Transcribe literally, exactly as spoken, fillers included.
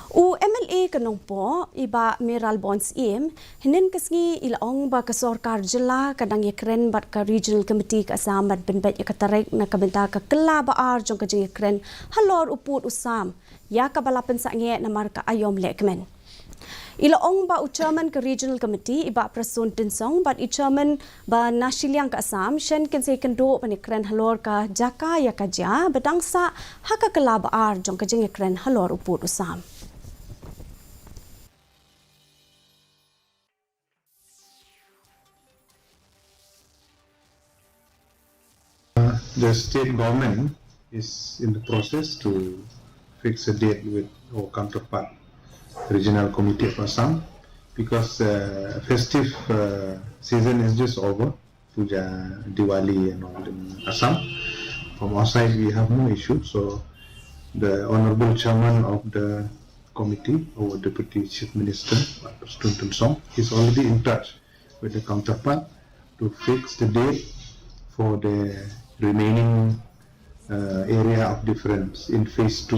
U M L A ka Nongpoh, i Bah Mayralborn Syiem, hynnin ka sngi i la ong ba ka sorkar jylla ka dang ïakren bad ka Regional Committee ka Assam ban pynbeit ïa ka tarik na ka bynta ka kylla ba ar jong ka jingïakren halor u pud u sam, ïa kaba la pynsangeh namar ka aïom lehkmen. I la ong ba u Chairman ka Regional Committee, i Bah Prestone Tynsong, bad i Chairman ba na shiliang ka Assam, shen kin sa ïakynduh ban ïakren halor ka jaka ïa ka jia ba dang sah ha ka kylla ba ar jong ka jingïakren halor u pud u sam. The state government is in the process to fix a date with our counterpart, Regional Committee of Assam, because uh, festive uh, season is just over, Puja, Diwali, and all in Assam. From our side, we have no issue. So, the Honorable Chairman of the Committee, our Deputy Chief Minister, Prestone Tynsong, is already in touch with the counterpart to fix the date for the remaining uh, area of difference in phase two.